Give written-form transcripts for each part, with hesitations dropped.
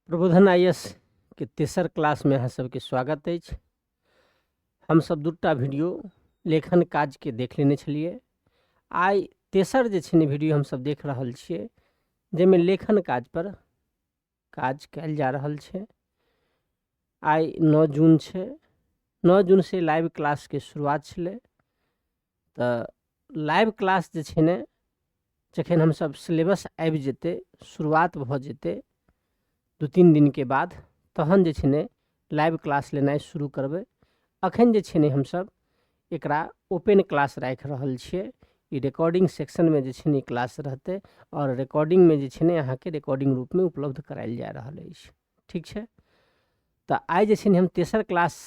प्रबोधन I S के तेसर क्लासमे अहाँ सबके स्वागत अछि। हमसब दूटा वीडियो लेखन काजके देख लेने छलियै। आइ तेसर जे छै ने वीडियो हमसब देख रहल छियै, जाहिमे लेखन काज पर काज कयल जा रहल छै। आइ 9 जून छै, 9 जून से लाइव क्लासके शुरुआत छलै। तऽ लाइव क्लास जे छै ने, जखन हमसब सिलेबस आबि जेतै, शुरुआत भऽ जेतै 2-3 दिनके बाद, तहन जे छै ने लाइव क्लास लेनाइ शुरू करबै। अखन जे छै ने हमसब एकरा ओपन क्लास राखि रहल छियै। ई रिकॉर्डिंग सेक्शनमे जे छै ने क्लास रहतै आओर रिकॉर्डिंगमे जे छै ने अहाँके रिकॉर्डिंग रूपमे उपलब्ध करायल जा रहल अछि। ठीक छै, तऽ आइ जे छै ने हम तेसर क्लास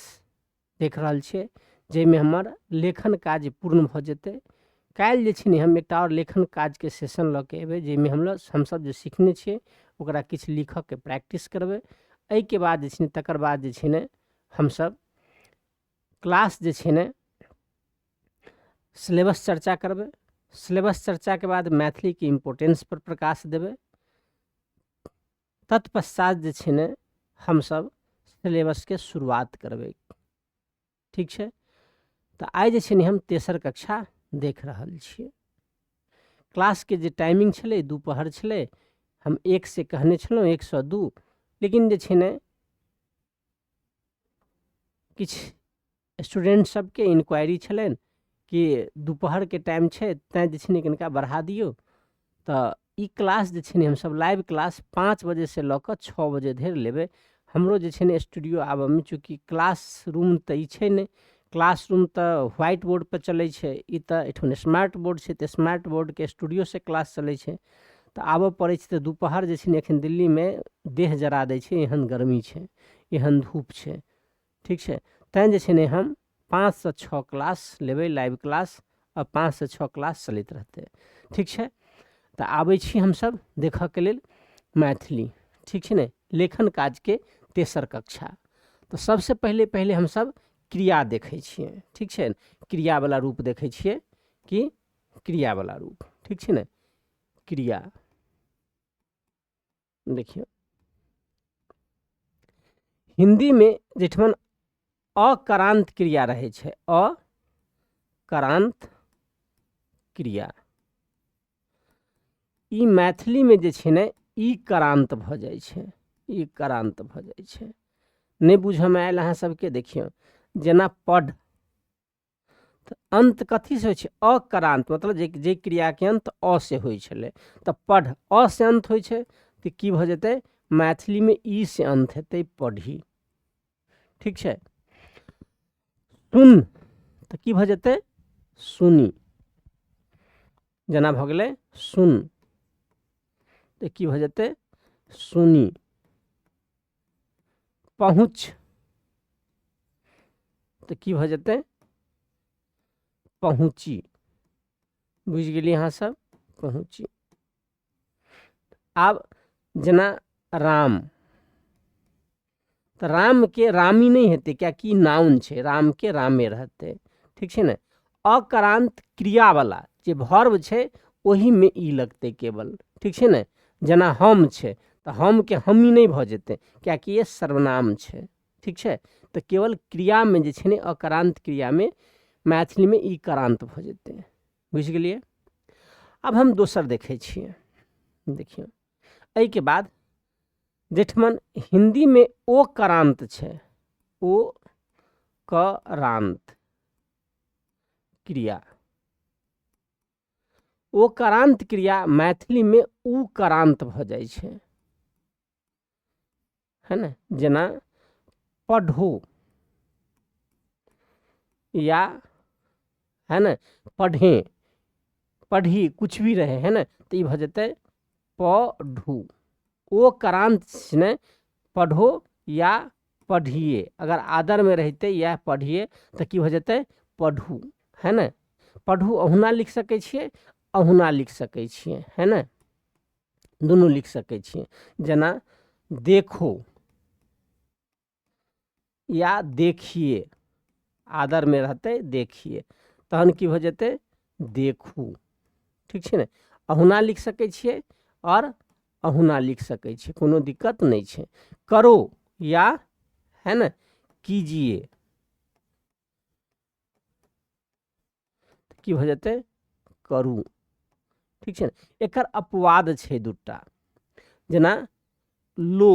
देख रहल छियै, जाहिमे हमर लेखन काज पूर्ण भऽ जेतै। काल्हि जे छै ने हम एकटा आओर लेखन काजके सेशन लऽ के एबै, जाहिमे हमसब जे सिखने छियै ओकरा किछु लिखऽके प्रैक्टिस करबै। एहिके बाद जे छै ने, तकर बाद जे छै ने हमसब क्लास जे छै ने सिलेबस चर्चा करबै। सिलेबस चर्चाके बाद मैथिलीके इम्पोर्टेंस पर प्रकाश देबै। तत्पश्चात जे छै ने हमसब सिलेबसके शुरुआत करबै। ठीक छै, तऽ आइ जे छै ने हम तेसर कक्षा देख रहल छियै। क्लासके जे टाइमिंग छलै दुपहर छलै, हम 1 से कहने छलहुँ 1 से 2, लेकिन जे छै ने किछु स्टूडेंट सबके इंक्वायरी छलनि कि दुपहरके टाइम छै, तैँ जे छै ने कनिका बढ़ा दियौ। तऽ ई क्लास जे छै ने हमसब लाइव क्लास 5 बजेसँ लऽ कऽ 6 बजे धरि लेबै। हमरो जे छै ने स्टूडियो आबऽमे, चूँकि क्लास रूम तऽ ई छै नहि, क्लास रूम तऽ व्हाइट बोर्डपर चलै छै, ई तऽ एहिठाम स्मार्ट बोर्ड छै, तऽ स्मार्ट बोर्डके स्टूडियोसँ क्लास चलै छै, तऽ आबऽ पड़ै छै। तऽ दुपहर जे छै ने एखन दिल्लीमे देह जरा दै छै, एहन गर्मी छै, एहन धूप छै। ठीक छै, तैँ जे छै ने हम 5 से 6 क्लास लेबै लाइव क्लास, आ 5 से 6 क्लास चलैत रहतै। ठीक छै, तऽ आबै छी हमसब देखऽके लेल मैथिली। ठीक छै ने, लेखन काजके तेसर कक्षा। तऽ सबसँ पहिले पहिले हमसब क्रिया देखै छियै। ठीक छै, क्रियावला रूप देखै छियै कि क्रियावला रूप। ठीक छै ने, क्रिया देखियौ, हिन्दीमे जाहिठमन अकरान्त क्रिया रहै छै, अकरान्त क्रिया, ई मैथिलीमे जे छै ने ई करान्त भऽ जाइ छै, ई करान्त भऽ जाइ छै। नहि बुझऽमे आयल अहाँ सबके? देखियौ जेना पढ़, तऽ अन्त कथीसँ होइ छै? अकरान्त, मतलब जे जे क्रियाके अन्त अ से होइ छलै, तऽ पढ़ अ से अन्त होइ छै, तऽ की भऽ जेतै? मैथिलीमे ई से अन्त हेतै, पढ़ी। ठीक छै, सुन, तऽ की भऽ जेतै? सुनी। जेना भऽ गेलै सुन, तऽ की भऽ जेतै? सुनी। पहुँच, तऽ की भऽ जेतै? पहुँची। बुझि गेलियै अहाँ सब? पहुँची। आब जेना राम, तऽ रामके रामी नहि हेतै, किएकि नाउन छै, रामके रामे रहतै। ठीक छै ने, अकरान्त क्रियावला जे भर्व छै ओहिमे ई लगतै केवल। ठीक छै ने, जेना हम छै तऽ हमके हमी नहि भऽ जेतै, किएकि ये सर्वनाम छै। ठीक छै, तऽ केवल क्रियामे जे छै ने अकरान्त क्रियामे मैथिलीमे ई करान्त भऽ जेतै। बुझि गेलियै? आब हम दोसर देखै छियै। देखियौ एहिके बाद जाहिठमन हिन्दीमे ओ करान्त छै, ओ करान्त क्रिया, ओ करान्त क्रिया मैथिलीमे उ करान्त भऽ जाइ छै, है ने। जेना पढ़ो या है ने पढ़े, पढ़ी, कुछ भी रहे, है ने, तऽ ई भऽ जेतै पढ़ू। ओ करान्त छै ने, पढ़ो या पढ़िए, अगर आदरमे रहितै या पढ़िए तऽ की भऽ जेतै? पढ़ू, है ने। पढ़ू अहुना लिख सकै छियै, अहुना लिख सकै छियै, है ने, दुनू लिख सकै छियै। जेना देखो या देखिए, आदरमे रहतै देखिए, तहन की भऽ जेतै? देखू। ठीक छै ने, अहुना लिख सकै छियै आओर अहुना लिख सकै छियै, कोनो दिक्कत नहि छै। करो या है ने कीजिए, की भऽ जेतै? करू। ठीक छै ने? एकर अपवाद छै दूटा, जेना लो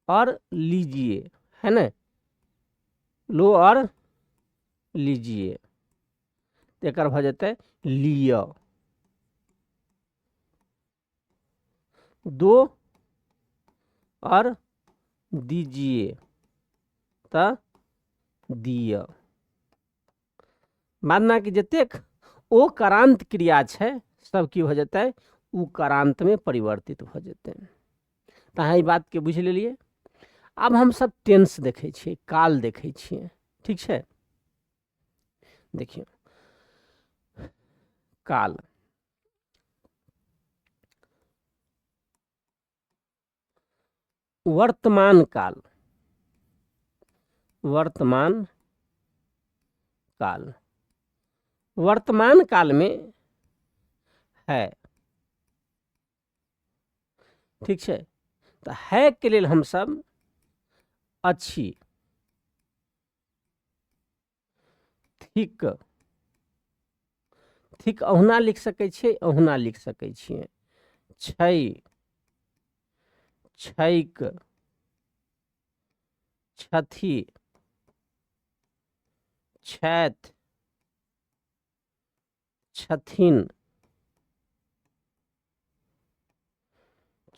और लीजिए, है ने? लो और लीजिए, एकर भऽ जेतै लिअ। दो और दीजिए तऽ दिअ। मानना कि जतेक ओ करांत क्रिया छै सब की भऽ जेतै? उकरांतमे परिवर्तित भऽ जेतै। तऽ अहाँ ई बातके बुझि लेलियै। आब हमसब टेंस देखै छियै, काल देखै छियै। ठीक छै, देखियौ काल। वर्तमान काल, वर्तमान काल, वर्तमान काल में है। ठीक छै, तऽ है के लेल हमसब अछि, थिक, थिक अहुना लिख सकै छियै, अहुना लिख सकै छियै, छै, छैक, छथि, छथि, छथिन,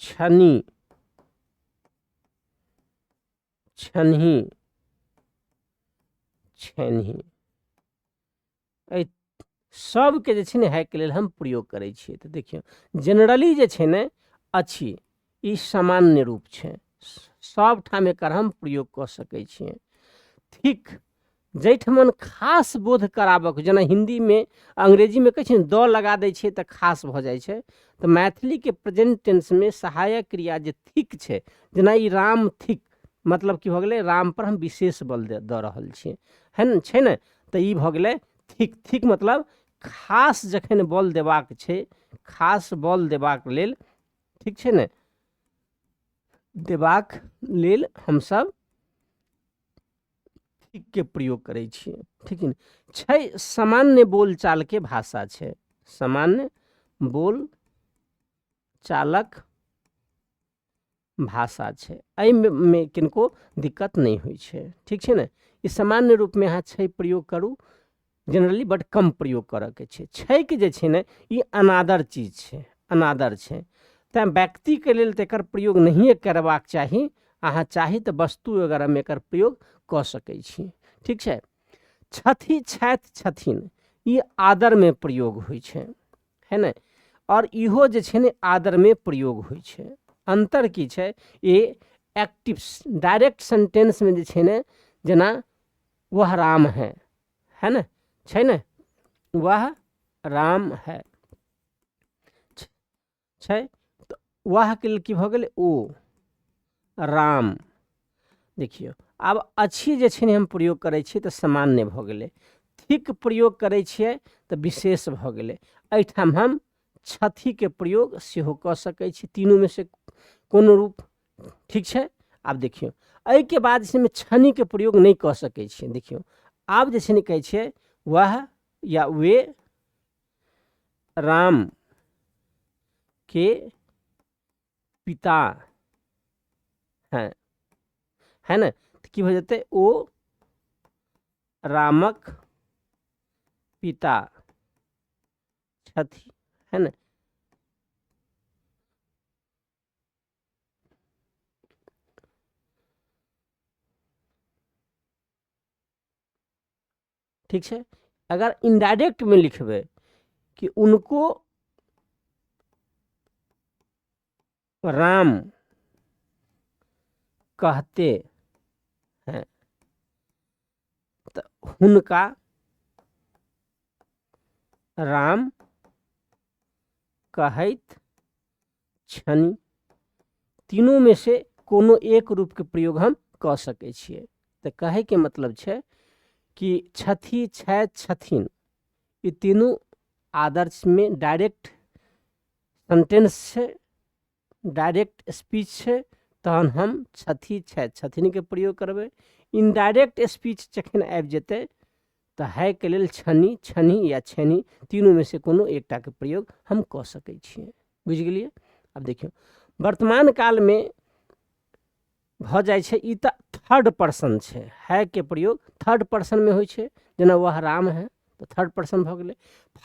छनि, छन्हि, छन्हि। एहि सबके जे छै ने है के लेल हम प्रयोग करै छियै। तऽ देखियौ जेनरली जे छै ने अछि, ई सामान्य रूप छै, सब ठाम एकर हम प्रयोग कऽ सकै छियै। ठीक जाहिठमन खास बोध कराबक, जेना हिन्दीमे अंग्रेजीमे कहै छै ने द लगा दै छियै तऽ खास भऽ जाइ छै, तऽ मैथिलीके प्रेजेंट टेंसमे सहायक क्रिया जे थिक छै, जेना ई राम थिक, मतलब की भऽ गेलै? राम पर हम विशेष बल दऽ रहल छियै, है ने? छै ने? तऽ ई भऽ गेलै थिक। थिक मतलब खास जखन बल देबाक छै, खास बल देबाक लेल, ठीक छै ने, देबाक लेल हमसब थिकके प्रयोग करै छियै। ठीक ने छै? सामान्य बोलचालके भाषा छै, सामान्य बोल चालक भाषा छै, एहिमे किनको दिक्कत नहि होइ छै। ठीक छै ने? ई सामान्य रूपमे अहाँ छै प्रयोग करू, जेनरली बड कम प्रयोग करऽके छै। छैक जे छै ने ई अनादर चीज छै, अनादर छै, तैँ व्यक्तिके लेल तऽ एकर प्रयोग नहिए करबाक चाही। अहाँ चाही तऽ वस्तु वगैरहमे एकर प्रयोग कऽ सकै छी। ठीक छै? छथि, छथि, छथिन, ई आदरमे प्रयोग होइ छै, है ने? आओर इहो जे छै ने आदरमे प्रयोग होइ छै। अन्तर की छै? ई एक्टिव डायरेक्ट सेंटेंसमे जे छै ने, जेना वह राम है, है ने, छै ने, वह राम है छै, तऽ वहके लेल की भऽ गेलै? ओ राम। देखियौ आब अछि जे छै ने हम प्रयोग करै छियै तऽ सामान्य भऽ गेलै, थिक प्रयोग करै छियै तऽ विशेष भऽ गेलै। एहिठाम हम छथिके प्रयोग सेहो कऽ सकै छी, तीनूमे से कोनो रूप। ठीक छै? आब देखियौ एहिके बाद जे छै छनिके प्रयोग नहि कऽ सकै छियै। देखियौ आब जे छै ने कहै छियै वह या वे राम के पिता हैं, है ने? तऽ की भऽ जेतै? ओ रामक पिता छथि, है ने? ठीक छै। अगर इनडायरेक्ट में लिखबै कि उनको राम कहते हैं, तऽ हुनका राम कहैत छनि। तीनूमे से कोनो एक रूपके प्रयोग हम कऽ सकै छियै। तऽ कहैके मतलब छै कि छथि, छथि, छथिन, ई तीनू आदर्शमे डायरेक्ट सेंटेंस छै, डायरेक्ट स्पीच छै, तहन हम छथि छथि छथिनके प्रयोग करबै। इनडायरेक्ट स्पीच जखन आबि जेतै तऽ है के लेल छनि छनि या छनि तीनूमे से कोनो एकटाके प्रयोग हम कऽ सकै छियै। बुझि गेलियै? आब देखियौ वर्तमान कालमे भऽ जाइ छै, ई तऽ थर्ड पर्सन छै, है के प्रयोग थर्ड पर्सनमे होइ छै, जेना वह राम है तऽ थर्ड पर्सन भऽ गेलै।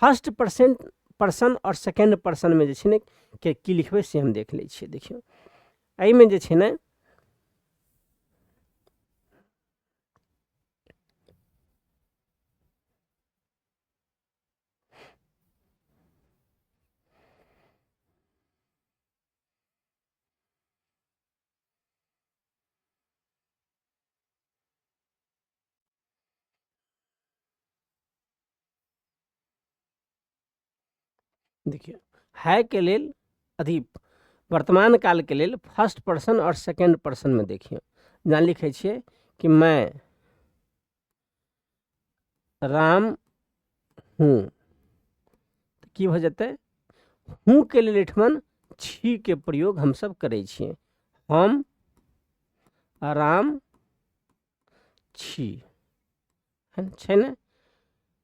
फर्स्ट पर्सन पर्सन आओर सेकेंड पर्सनमे जे छै ने के की लिखबै से हम देख लै छियै। देखियौ एहिमे जे छै ने देखियौ है के लेल अथी वर्तमान काल के लेल फर्स्ट पर्सन और सेकेंड पर्सन में देखियौ, जेना लिखै छियै कि मैं राम हूँ, की भऽ जेतै, हूँ के लेल एहिठमन छी के प्रयोग हमसब करै छियै, हम राम छी, है छै ने।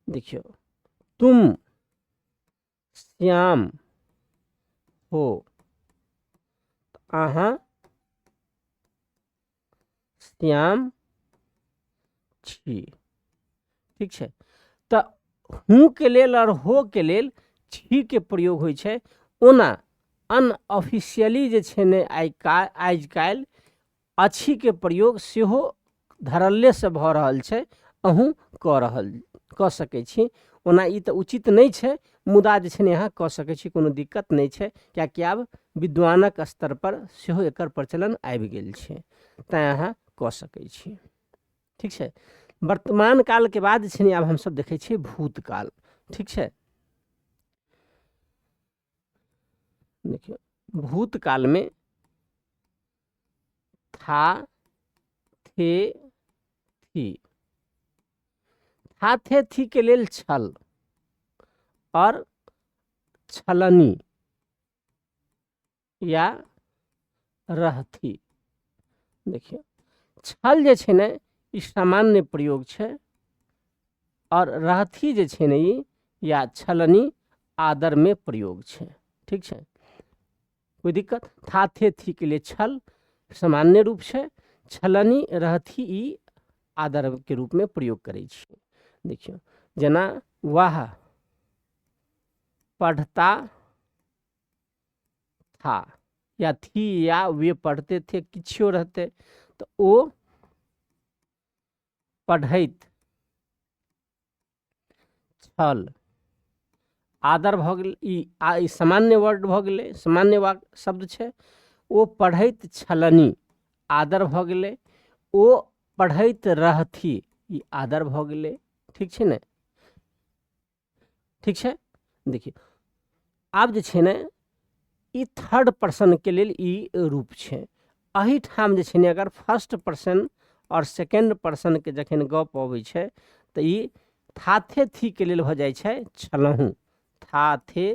देखियौ तुम श्याम हो, अहाँ श्याम छी, ठीक छै। तऽ हूँ के लेल और हो के लेल छी के प्रयोग होइ छै। ओना अनऑफिशियली जे छै ने आइ काल्हि अछि के प्रयोग सेहो धड़ल्लेसँ भऽ रहल छै, अहूँ कऽ सकै छी। ओना ई तऽ उचित नहि छै, मुदा जे छै ने अहाँ कऽ सकै छी, कोनो दिक्कत नहि छै, किएकि आब विद्वानक स्तरपर सेहो एकर प्रचलन आबि गेल छै, तैँ अहाँ कऽ सकै छी, ठीक छै। वर्तमान कालके बाद जे छै ने आब हमसब देखै छियै भूतकाल, ठीक छै। देखियौ भूतकालमे था थे थी, था थे थी के लेल छल और छलनी या रहथी। देखियौ छल जे छै ने ई सामान्य प्रयोग छै, और रहथी जे छै ने ई या छलनी आदर में प्रयोग छै, ठीक छै, कोई दिक्कत। था थे थी के लिए छल सामान्य रूप छै, छलनी रहथी ई आदर के रूप में प्रयोग करै छियै। देखियौ जेना वह पढ़ता था या थी या वे पढ़ते थे, किछो रहते तो ओ पढ़ैत छल, आदर भऽ गेल, ई ई सामान्य वर्ड भऽ गेलै, सामान्य वाक्य शब्द छै। ओ पढ़ैत छलनि आदर भऽ गेलै, ओ पढ़ैत रहथि ई आदर भऽ गेलै, ठीक छै ने, ठीक छै। देखियौ आब जे छै ने ई थर्ड पर्सनके लेल ई रूप छै। एहिठाम जे छै ने अगर फर्स्ट पर्सन आओर सेकेंड पर्सनके जखन गप अबै छै तऽ ई थाथे थी के लेल भऽ जाइ छै छलहुँ, थाथे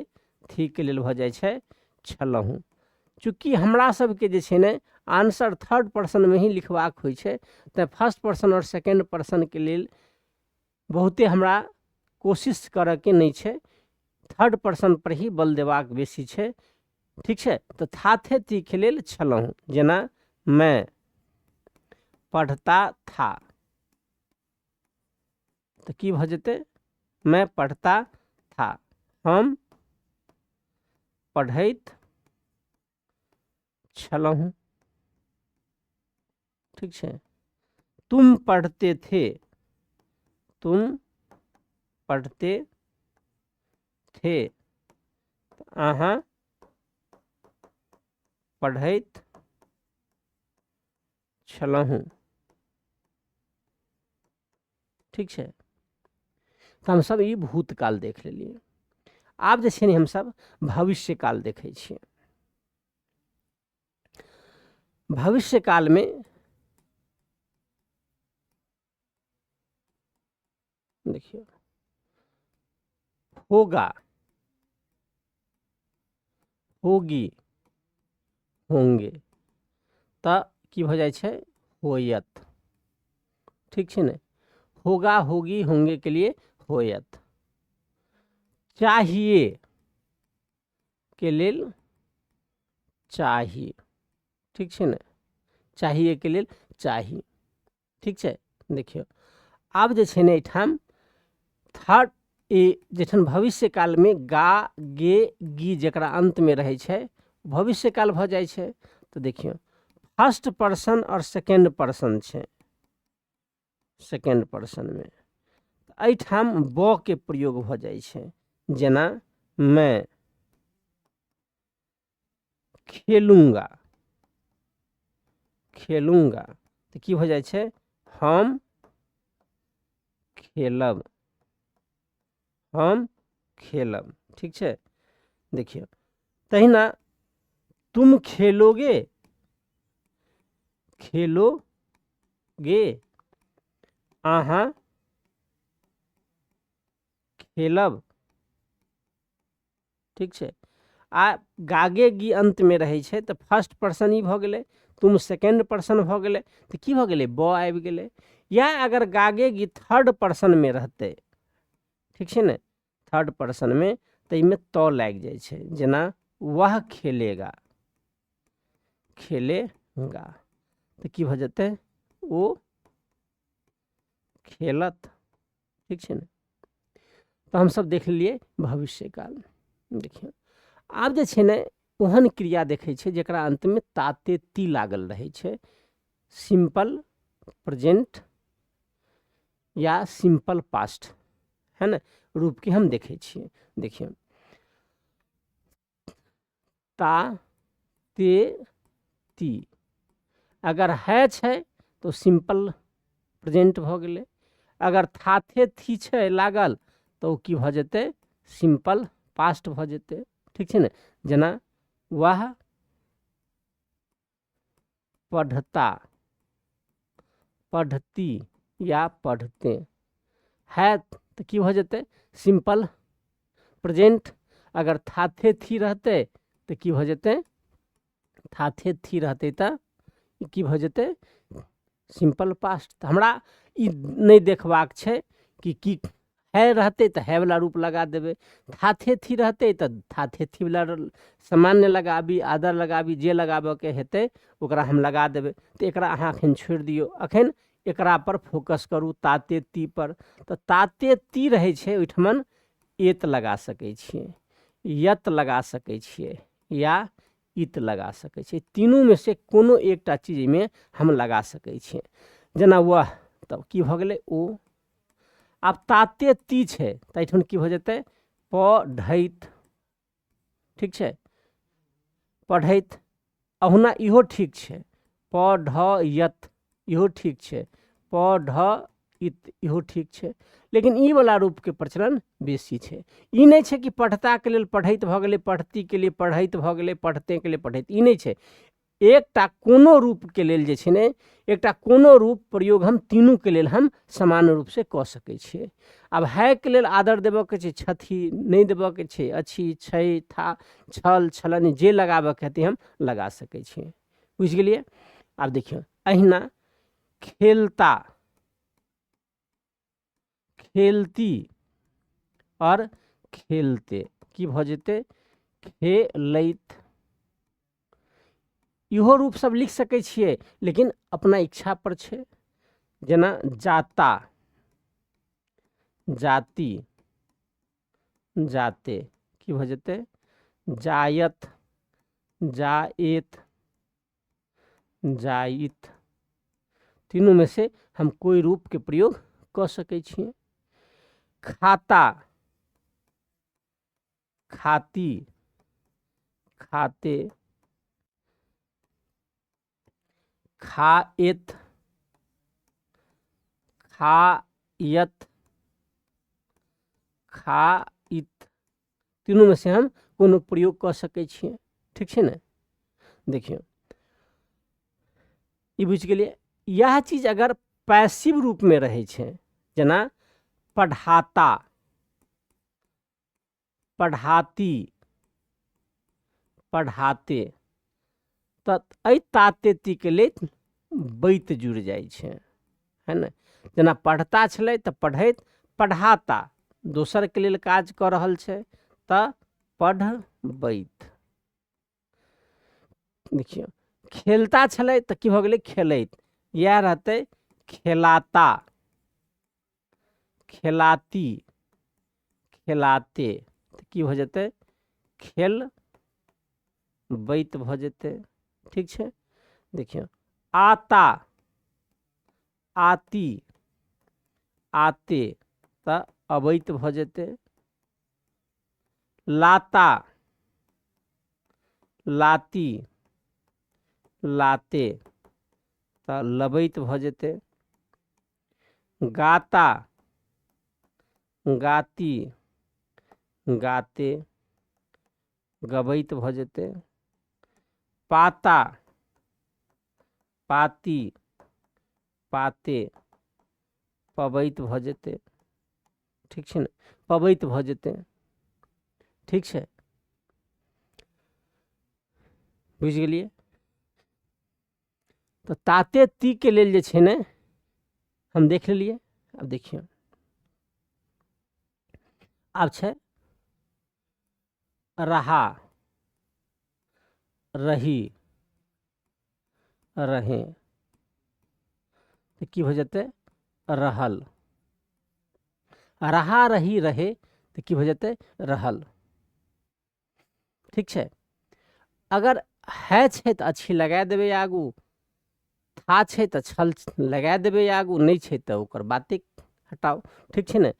थी के लेल भऽ जाइ छै छलहुँ। चूँकि हमरा सबके जे छै ने आंसर थर्ड पर्सनमे ही लिखबाक होइ छै, तैँ फर्स्ट पर्सन आओर सेकेंड पर्सनके लेल बहुते हमरा कोशिश करऽके नहि छै, थर्ड पर्सन पर ही बल देबाक बेसी छै, ठीक छै। तऽ थाथे तीके लेल छलहुँ, जेना मैं पढ़ता था, तऽ की भऽ जेतै, मैं पढ़ता था, हम पढ़ैत छलहुँ, ठीक छै। तुम पढ़ते थे, तुम पढ़ते थे, अहाँ पढ़ैत छलहुँ, ठीक छै। तऽ हमसब ई भूतकाल देख लेलियै। आब जे छै ने हमसब भविष्यकाल देखै छियै। भविष्यकाल में देखियौ होगा, होगी, होंगे, तऽ की भऽ जाइ छै? होयत। ठीक छै ने? होगा, होगी, होंगे के लिए होयत। चाहिए के लेल चाही। ठीक छै ने? चाहिए के लेल चाही। ठीक छै। देखियौ आब जे छै ने एहिठाम थर्ड ए जखन भविष्य कालमे गा, गे, गी जकरा अन्तमे रहै छै भविष्य काल भऽ जाइ छै। तऽ देखियौ फर्स्ट पर्सन आओर सेकेंड पर्सन छै, सेकेंड पर्सनमे एहिठाम ब के प्रयोग भऽ जाइ छै। जेना मैं खेलूंगा, खेलूंगा, तऽ की भऽ जाइ छै? हम खेलब, हम खेलब। ठीक छै। देखियौ तहिना तुम खेलोगे, खेलोगे, अहाँ खेलब। ठीक छै। आ गागे गी अन्तमे रहै छै तऽ फर्स्ट पर्सन ई भऽ गेलै, तुम सेकेंड पर्सन भऽ गेलै, तऽ की भऽ गेलै? ब आबि गेलै। या अगर गागे गी थर्ड पर्सनमे रहतै, ठीक छै ने, थर्ड पर्सनमे, तऽ एहिमे त लागि जाइ छै। जेना वह खेलेगा, खेलेगा, तऽ की भऽ जेतै? ओ खेलत। ठीक छै ने? तऽ हमसब देख लेलियै भविष्य काल। देखियौ आब जे छै ने ओहन क्रिया देखै छै जकरा अन्तमे ताते ती लागल रहै छै, सिम्पल प्रेजेंट या सिम्पल पास्ट, है ने, रूपके हम देखै छियै। देखियौ ता, ते, ती अगर है छै तऽ सिम्पल प्रेजेंट भऽ गेलै, अगर थाथे थी छै लागल तऽ ओ की भऽ जेतै? सिम्पल पास्ट भऽ जेतै। ठीक छै ने? जेना वह पढ़ता, पढ़ती या पढ़ते है तऽ की भऽ जेतै? Simple present. अगर थाथे थी रहतै तऽ की भऽ जेतै? थाथे थी रहतै तऽ की भऽ जेतै? Simple past. तऽ हमरा ई नहि देखबाक छै कि की है रहतै तऽ है वला रूप लगा देबै, थाथे थी रहतै तऽ थाथे थी वला सामान्य लगाबी, आदर लगाबी, जे लगाबऽके हेतै ओकरा हम लगा देबै। तऽ एकरा अहाँ एखन छोड़ि दियौ, एखन एकरा पर फोकस करू ताते ती पर। तऽ ताते ती रहै छै ओहिठमन एत लगा सकै छियै, यत लगा सकै छियै या इत लगा सकै छियै। तीनूमे से कोनो एकटा चीज एहिमे हम लगा सकै छियै। जेना वह, तब की भऽ गेलै? ओ। आब ताते ती छै तऽ एहिठाम की भऽ जेतै? पढ़ैत। ठीक छै, पढ़ैत। अहुना इहो ठीक छै, पढ़यत इहो ठीक छै, पढ़इत इहो ठीक छै, लेकिन ई वला रूपके प्रचलन बेसी छै। ई नहि छै कि पढ़ताके लेल पढ़ैत भऽ गेलै, पढ़तीके लिए पढ़ैत भऽ गेलै, पढ़तेके लिए पढ़ैत, ई नहि छै। एकटा कोनो रूपके लेल जे छै ने, एकटा कोनो रूप प्रयोग हम तीनूके लेल हम समान रूपसँ कऽ सकै छियै। आब हैके लेल आदर देबऽके छै छथि, नहि देबऽके छै अछि, छै, था, छल, छलनि, जे लगाबऽके हेतै हम लगा सकै छियै। बुझि गेलियै? आब देखियौ अहिना खेलता, खेलती आओर खेलते की भऽ जेतै? खेलैत। इहो रूप सब लिख सकै छियै, लेकिन अपना इच्छा पर छै। जेना जाता, जाति, जाते की भऽ जेतै? जायत, जाएत, जाइत। तीनूमे से हम कोइ रूपके प्रयोग कऽ सकै छियै। खाता, खाती, खाते, खाएत, खायत, खाइत। तीनूमे से हम कोनो प्रयोग कऽ सकै छियै। ठीक छै ने? देखियौ ई बुझि गेलियै। इएह चीज अगर पैसिव रूपमे रहै छै, जेना पढ़ाता, पढ़ाती, पढ़ाते। तऽ एहि ताते तीके लेल बैत जुड़ि जाइ छै, है ने। जेना पढ़ता छलै तऽ पढ़ैत, पढ़ाता दोसरके लेल काज कऽ रहल छै तऽ पढ़बैत। देखियौ खेलता छलै तऽ की भऽ गेलै खेलैत, इएह रहतै खेलाता, खेलाती, खेलाते, तऽ की भऽ जेतै खेल बैत भऽ जेतै। ठीक छै। देखियौ आता, आती, आते, तऽ अबैत भऽ जेतै। लाता, लाती, लाते, तऽ लबैत भऽ जेतै। गाता, गाती, गाते, गबैत भऽ जेतै। पाता, पाती, पाते, पबैत भऽ जेतै। ठीक छै ने, पबैत भऽ जेतै। ठीक छै, बुझि गेलियै। तऽ ताते ती के लेल जे छै ने हम देख लेलियै। आब देखियौ आब छै रहा, रही, रहे, तऽ की भऽ जेतै रहल। रहा, रही, रहे, तऽ की भऽ जेतै रहल। ठीक छै। अगर है छै तऽ अच्छी लगा देबै आगू, था छै तऽ छल लगा देबै आगू, नहि छै तऽ ओकर बाते हटाउ। ठीक छै ने।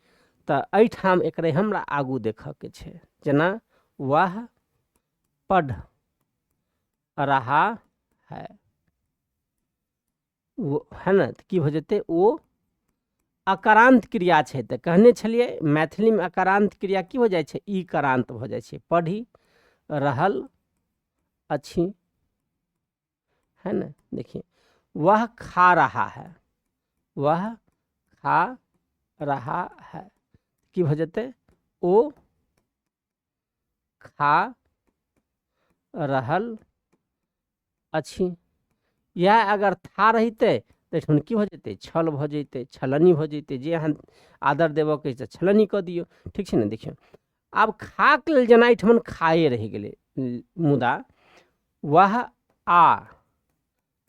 तऽ एहिठाम एकरे हमरा आगू देखऽके छै। जेना वह पढ़ रहा है, वो है ने, तऽ की भऽ जेतै ओ अकारान्त क्रिया छै। तऽ कहने छलियै मैथिलीमे अकारान्त क्रिया की हो जाइ छै, ईकारान्त भऽ जाइ छै। पढ़ी रहल अछि, है ने। देखिए वह खा रहा है, वह खा रहा है, की भऽ जेतै ओ खा रहल अछि। इएह अगर था रहितै तऽ एहिठाम की भऽ जेतै छल भऽ जेतै, छलनी भऽ जेतै। जे अहाँ आदर देबऽके अछि तऽ छलनी कऽ दियौ। ठीक छै ने। देखियौ आब खाके लेल जेना एहिठाम खाए रहि गेलै, मुदा वह आ,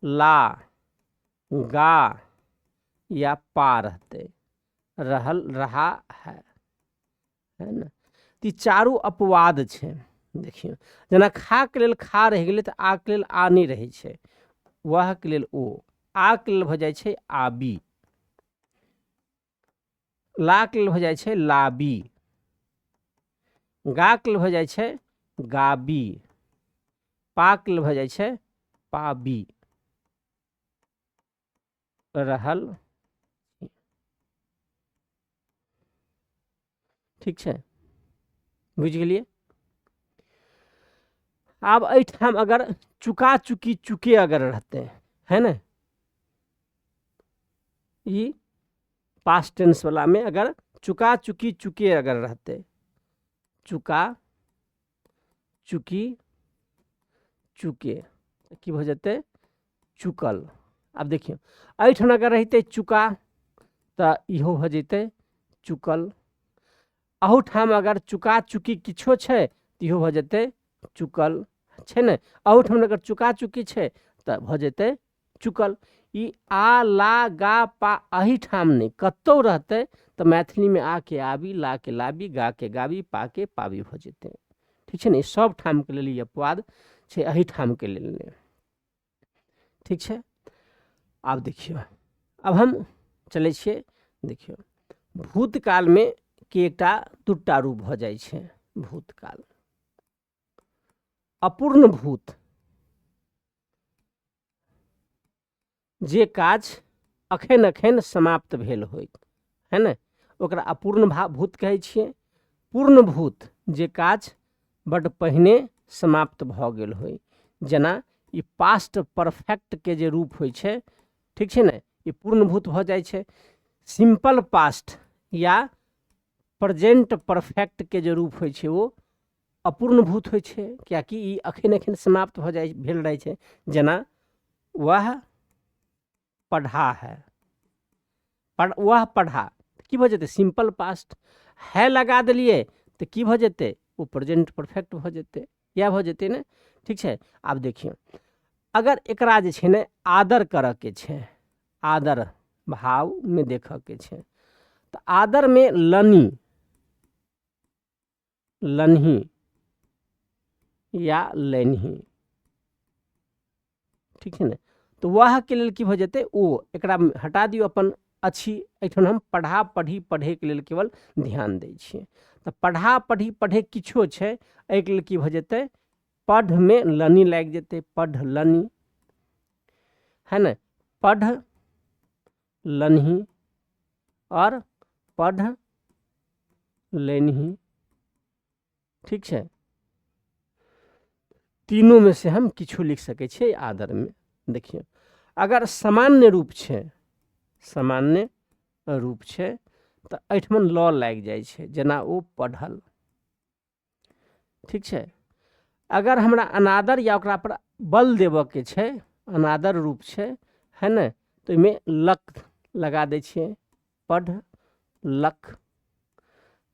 ला, गा या पा रहतै, रहल, रहा है, है ने। तऽ ई चारू अपवाद छै। देखियौ जेना खाके लेल खा रहि गेलै तऽ आके लेल आ नहि रहै छै, वहके लेल ओ, आके लेल भऽ जाइ छै आबी, लाके लेल भऽ जाइ छै लाबी, गाके लेल भऽ जाइ छै गाबी, पाके लेल भऽ जाइ छै पाबी। रहल। ठीक छै, बुझि गेलियै। आब एहिठाम अगर चुका चुकी चुके अगर रहतै, है ने, ई पास्ट टेंस वाला में अगर चुका चुकी चुके अगर रहतै, चुका चुकी चुके, तऽ की भऽ जेतै चुकल। आब देखियौ एहिठाम अगर रहितै चुका तऽ इहो भऽ जेतै चुकल। अहूठाम अगर चुका चुकी किछो छै तऽ इहो भऽ जेतै चुकल, छै ने। अहूठाम अगर चुका चुकी छै तऽ भऽ जेतै चुकल। ई आ, ला, गा, पा एहिठाम नहि कतहु रहतै तऽ मैथिलीमे आ के आबी, ला के लाबी, गा के गाबी, पा के पाबी भऽ जेतै। ठीक छै ने। ई सब ठामके लेल ई अपवाद छै, एहिठामके लेल नहि। ठीक छै। आब देखियौ आब हम चलै छियै। देखियौ भूतकालमे के एकटा दूटा रूप भऽ जाइ छै। भूतकाल अपूर्ण भूत, जे काज अखन अखन समाप्त भेल होय, है ने, ओकरा अपूर्ण भूत कहै छियै। पूर्ण भूत जे काज बड्ड पहिने समाप्त भऽ गेल होय, जेना ई पास्ट परफेक्ट के जे रूप होइ छै, ठीक छै ने, ई पूर्ण भूत भऽ जाइ छै। सिंपल पास्ट या प्रेजेंट परफेक्ट के जे रूप होइ छै ओ अपूर्णभूत होइ छै, किएकि ई अखन अखन समाप्त भऽ जाइ भेल रहै छै। जेना वह पढ़ा है, वह पढ़ा की भऽ जेतै? सिंपल पास्ट है लगा देलियै तऽ की भऽ जेतै? ओ प्रेजेंट परफेक्ट भऽ जेतै, इएह भऽ जेतै ने। ठीक छै, आब देखियौ अगर एकरा जे छै ने आदर करऽके छै, आदर भावमे देखऽके छै, तऽ आदरमे लनी, लन्ही या लेन्ही, ठीक छै ने। तऽ वहके लेल की भऽ जेतै? ओ एकरा हटा दियौ अपन अछि, एहिठाम हम पढ़ा पढ़ी पढ़ैके लेल केवल ध्यान दै छियै। तऽ पढ़ा पढ़ी पढ़े किछो छै, एहिके लेल की भऽ जेतै? पढ़मे लनी लागि जेतै, पढ़ लनी है ने, पढ़ लन्ही और पढ़ लेन्ही। ठीक छै, तीनों में से हम किछु लिख सकै छियै आदरमे। देखियौ अगर सामान्य रूप छै, सामान्य रूप छै तऽ एहिठमन ल लागि जाइ छै, जेना ओ पढ़ल। ठीक छै, अगर हमरा अनादर या ओकरा पर बल देबऽके छै, अनादर रूप छै है ने, तऽ ओहिमे लक लगा दै छियै, पढ़ लक।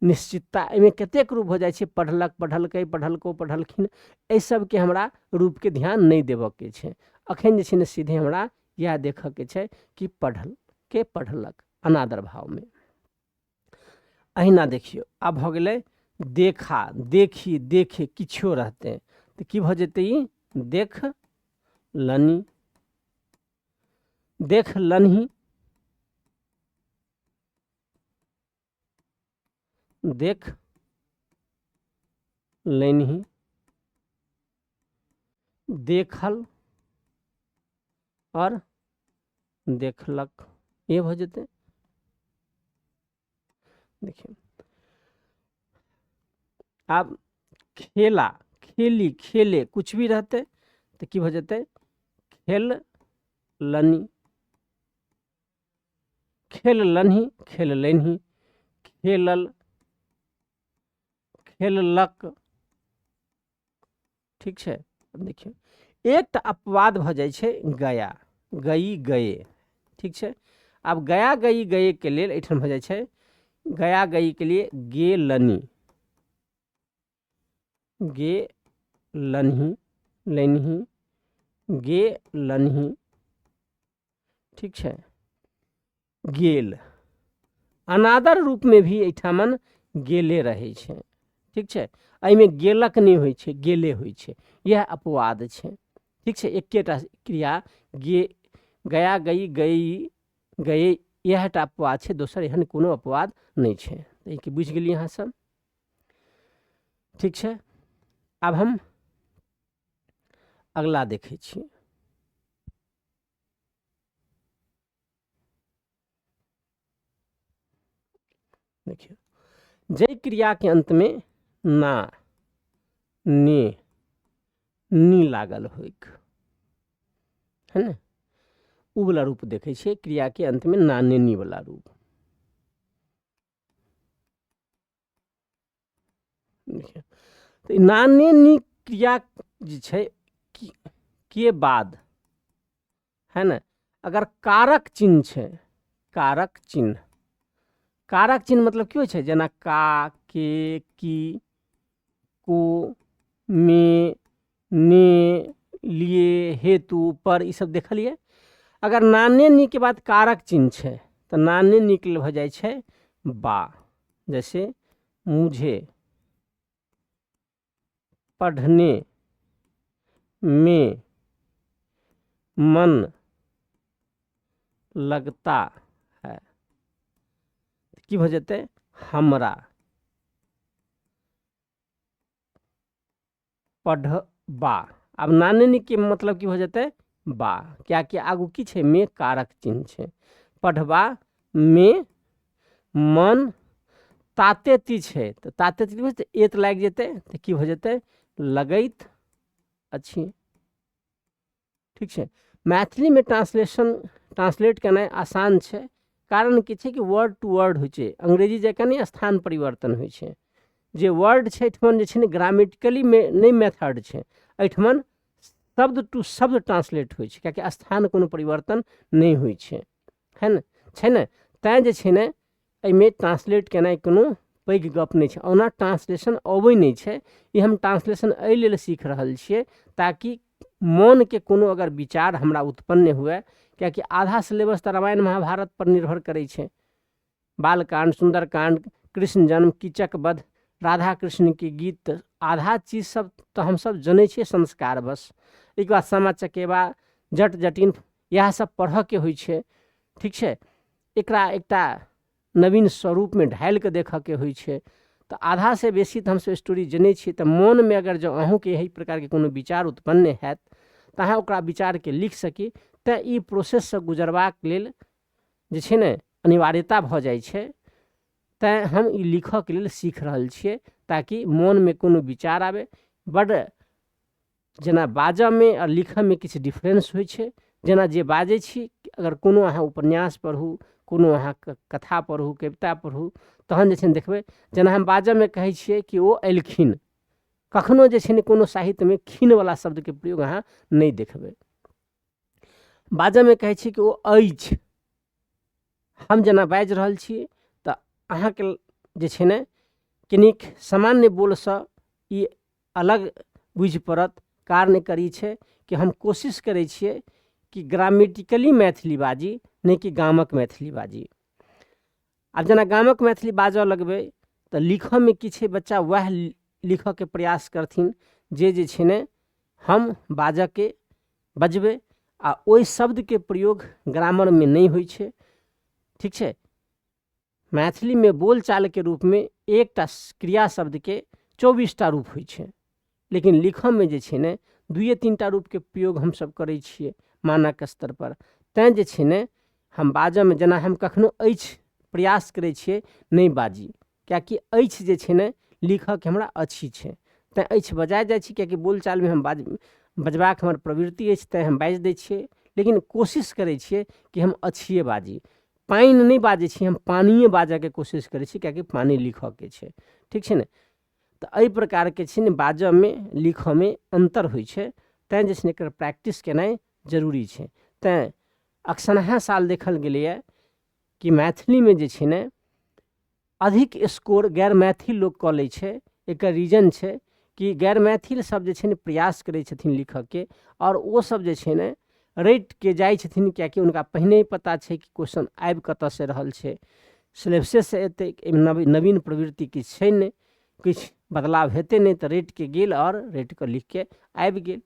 निश्चितता एहिमे कतेक रूप हो जाइ छै, पढ़लक, पढ़लकै, पढ़लको, पढ़लखिन, एहि सबके हमरा रूपके ध्यान नहि देबऽके छै। अखन जे छै ने सीधे हमरा इएह देखऽके छै कि पढ़ल के पढ़लक अनादर भावमे। अहिना देखियौ आब भऽ गेलै देखा, देखी, देखे, किछो रहतै तऽ की भऽ जेतै? ई देख लनी, देख लन्ही, देख लेन्ही, देखल और देखलक, ये भऽ जेतै। देखियौ आब खेला, खेली, खेले, कुछ भी रहतै तऽ की भऽ जेतै? खेल लनी, खेललन्ही, खेललन्ही, खेलल, खेललक। ठीक छै, अब देखियौ एकटा अपवाद भऽ जाइ छै गया, गई, गए। ठीक छै, आब गया, गई, गए के लेल एहिठाम भऽ जाइ छै गया, गई के लिए गेलनी, गेलन्ही, लेन्ही, गेलन्ही। ठीक छै, गेल अनादर रूपमे भी एहिठामन गेले रहै छै। ठीक छै, एहिमे गेलक नहि होइ छै, गेले होइ छै, इएह अपवाद छै। ठीक छै, एकेटा क्रिया गे, गया, गई, गई, गए, इएहटा अपवाद छै, दोसर एहन कोनो अपवाद नहि छै। तऽ एहिके बुझि गेलियै अहाँ सब। ठीक छै, आब हम अगला देखै छी। देखियौ जाहि क्रियाके अंतमे ना, ने, नी लागल होइक है ने, उ वाला रूप देखै छियै, क्रियाके अंतमे ना, ने, नी वाला रूप। देखियौ तऽ ना, ने, नी क्रिया जे छै के बाद है ने, अगर कारक चिन्ह छै, कारक चिन्ह, कारक चिन्ह मतलब की होइ छै? जेना का, के, की, को, मे, ने, लिए, हेतु, पर, ई सब देखलियै। अगर नाने नी के बाद कारक चिन्ह छै तऽ नाने नी के भऽ जाइ छै बा। जैसे मुझे पढ़ने में मन लगता है, की भऽ जेतै? हमरा पढ़बा। आब नाने नी के मतलब की भऽ जेतै? बा, कियाकि आगू की छै? मे कारक चिन्ह छै। पढ़बा में मन ताते ती छै तऽ ताते ती भऽ जेतै, एत लागि जेतै तऽ की भऽ जेतै? लगैत अछि। ठीक छै, मैथिलीमे ट्रांसलेट केनाइ आसान छै, कारण की छै कि वर्ड टू वर्ड होइ छै, अंग्रेजी जकाँ नहि स्थान परिवर्तन होइ छै। जे वर्ड छै एहिठमन जे छै ने ग्रामेटिकली नहि मेथड छै, एहिठमन शब्द टू शब्द ट्रांसलेट होइ छै, कियाकि स्थान कोनो परिवर्तन नहि होइ छै, है ने, छै ने। तैँ जे छै ने एहिमे ट्रांसलेट केनाइ कोनो पैघ गप नहि छै। ओना ट्रांसलेशन अबै नहि छै, ई हम ट्रांसलेशन एहि लेल सीख रहल छियै ताकि मोनके कोनो अगर विचार हमरा उत्पन्न हुए, कियाकि आधा सिलेबस तऽ रामायण महाभारत पर निर्भर करै छै। बालकांड, सुन्दरकांड, कृष्ण जन्म, कीचक वध, राधा कृष्णके गीत, आधा चीज सब तऽ हमसब जनै छियै संस्कार बस। एहिके बाद सामा चकेबा, जट जटिन, इएह सब पढ़ऽके होइ छै, ठीक छै। एकरा एकटा नवीन स्वरूपमे ढालिकऽ देखऽके होइ छै। तऽ आधासँ बेसी तऽ हमसब स्टोरी जनै छियै। तऽ मोनमे अगर जँ अहूँके एहि प्रकारके कोनो विचार उत्पन्न हैत तऽ अहाँ ओकरा विचारके लिख सकी। तैँ ई प्रोसेससँ गुजरबाक लेल जे छै ने अनिवार्यता भऽ जाइ छै। तैँ हम ई लिखऽके लेल सीख रहल छियै ताकि मोनमे कोनो विचार आबै। बड्ड जेना बाजऽमे आओर लिखऽमे किछु डिफरेन्स होइ छै। जेना जे बाजै छी, अगर कोनो अहाँ उपन्यास पढ़ू, कोनो अहाँ कथा पढ़ू, कविता पढ़ू, तहन जे छै ने देखबै जेना हम बाजऽमे कहै छियै कि ओ एलखिन, कखनो जे छै ने कोनो साहित्यमे खिनवला शब्दके प्रयोग अहाँ नहि देखबै। बाजऽमे कहै छी कि ओ अछि, हम जेना बाजि रहल छी तऽ अहाँके जे छै ने कनिक सामान्य बोलसँ ई अलग बुझि पड़त। कारण एकर ई छै कि हम कोशिश करै छियै कि ग्रामेटिकली मैथिली बाजी, नहि कि गामक मैथिली बाजी। आब जेना गामक मैथिली बाजऽ लगबै तऽ लिखऽमे की छै, बच्चा वएह लिखऽके प्रयास करथिन जे जे छै ने हम बाजऽके बजबै, आ ओहि शब्दके प्रयोग ग्रामरमे नहि होइ छै, ठीक छै। मैथिलीमे बोलचालके रूपमे एकटा क्रिया शब्दके 24टा रूप होइ छै, लेकिन लिखऽमे जे छै ने दुइए तीनटा रूपके प्रयोग हमसब करै छियै मानक स्तरपर। तैँ जे छै ने हम बाजऽमे जेना हम कखनो अछि प्रयास करै छियै नहि बाजी, किएकि अछि जे छै ने लिखऽके हमरा अछि छै, तैँ अछि बजा जाइ छी, किएकि बोलचालमे हम बजबाक हमर प्रवृत्ति अछि, तैँ हम बाजि दै छियै। लेकिन कोशिश करै छियै कि हम अछिए बाजी, पानि नहि बाजै छी, हम पानिए बाजऽके कोशिश करै छी, किएकि पानि लिखऽके छै, ठीक छै ने। तऽ एहि प्रकारके छै ने बाजऽमे लिखऽमे अन्तर होइ छै, तैँ जे छै ने एकर प्रैक्टिस केनाइ जरूरी छै। तैँ अक्सरहाँ साल देखल गेलैए कि मैथिलीमे जे छै ने अधिक स्कोर गैर मैथिल लोक कऽ लै छै। एकर रीजन छै कि गैर मैथिल सब जे छै ने प्रयास करै छथिन लिखऽके, आओर ओ सब जे छै ने रटिके जाइ छथिन, किएकि हुनका पहिने पता छै कि क्वेश्चन आबि कतऽसँ रहल छै, सिलेबसेसँ एतै, एहिमे नवीन प्रवृत्ति किछु छै नहि, किछु बदलाव हेतै नहि, तऽ रटिके गेल आओर रटिकऽ लिखके आबि गेल।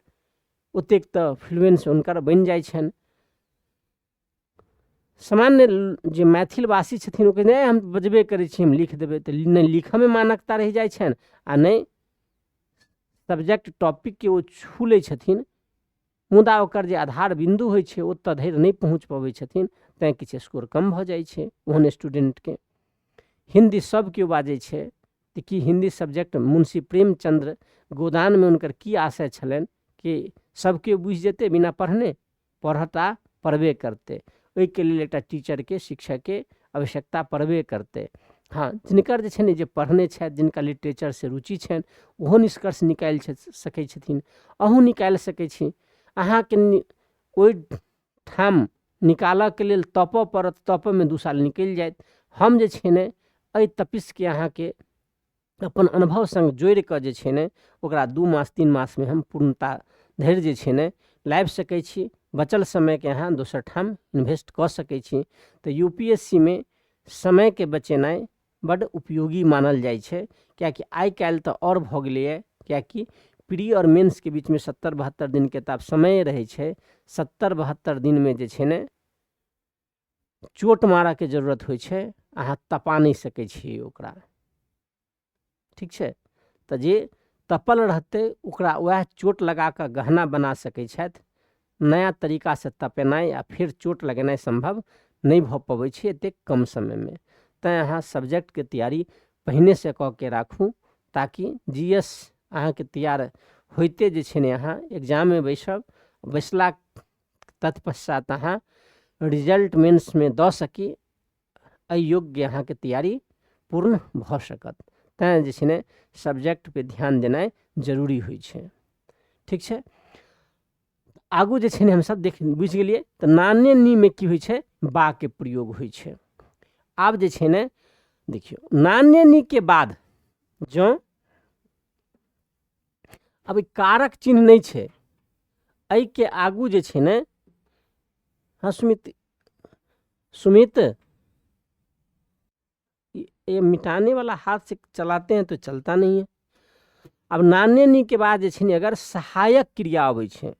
ओतेक तऽ फ्लुएंस हुनकर बनि जाइ छनि। सामान्य जे मैथिलवासी छथिन ओ कहै नहि हम बजबे करै छी, हम लिख देबै, तऽ नहि लिखऽमे मानकता रहि जाइ छनि आ नहि सब्जेक्ट टॉपिकके ओ छू लै छथिन, मुदा ओकर जे आधार बिन्दु होइ छै ओतऽ धरि नहि पहुँच पबै छथिन, तैँ किछु स्कोर कम भऽ जाइ छै ओहन स्टूडेंटके। हिन्दी सब केओ बाजै छै तऽ की हिन्दी सब्जेक्ट मुंशी प्रेमचन्द्र गोदानमे हुनकर की आशय छलनि कि सब केओ बुझि जेतै बिना पढ़ने, पढ़ता पढ़बे करतै, ओहिके लेल एकटा टीचरके शिक्षकके आवश्यकता पड़बे करतै। हँ, जिनकर जे छै ने जे पढ़ने छथि, जिनका लिटरेचरसँ रुचि छनि, ओहो निष्कर्ष निकालि सकै छथिन, अहूँ निकालि सकै छी। अहाँके ओहिठाम निकालऽके लेल तपऽ पड़त, तपऽमे 2 साल निकलि जायत। हम जे छै ने एहि तपिसके अहाँके अपन अनुभव सङ्ग जोड़िकऽ जे छै ने ओकरा 2 मास 3 मासमे हम पूर्णता धरि जे छै ने लाबि सकै छी। बचल समयके अहाँ दोसर ठाम इन्वेस्ट कऽ सकै छी। तऽ यू पी एस सी मे समयके बचेनाइ बड्ड उपयोगी मानल जाइ छै, किएकि आइ काल्हि तऽ आओर भऽ गेलैए, किएकि प्री आओर मेन्सके बीचमे 70-72 दिनके तऽ आब समय रहै छै। 70-72 दिनमे जे छै ने चोट मारऽके जरूरत होइ छै, अहाँ तपा नहि सकै छियै ओकरा, ठीक छै। तऽ जे तपल रहतै ओकरा वएह चोट लगा कऽ गहना बना सकै छथि। नया तरीकासँ तपेनाइ आ फेर चोट लगेनाइ सम्भव नहि भऽ पबै छै एतेक कम समयमे। तैँ अहाँ सब्जेक्टके तैयारी पहिनेसँ कऽ के राखू ताकि जी एस अहाँके तैयार होइते जे छै ने अहाँ एग्जाममे बैसब, बैसला तत्पश्चात अहाँ रिजल्ट मेन्समे दऽ सकी, एहि योग्य अहाँके तैयारी पूर्ण भऽ सकत। तैँ जे छै ने सब्जेक्टपर ध्यान देनाइ जरूरी होइ छै। ठीक छै, आगू जे छै ने हमसब देख बुझि गेलियै। तऽ नाने नीमे की होइ छै? बाके प्रयोग होइ छै। आब जे छै ने देखियौ, नाने नीके बाद जँ अब ई कारक चिन्ह नहि छै, एहिके आगू जे छै ने, हाँ सुमित, सुमित ये मिटाने वाला हाथ से चलाते हैं तो चलता नहीं है। अब नाने नी के बाद जे छै ने अगर सहायक क्रिया अबै छै,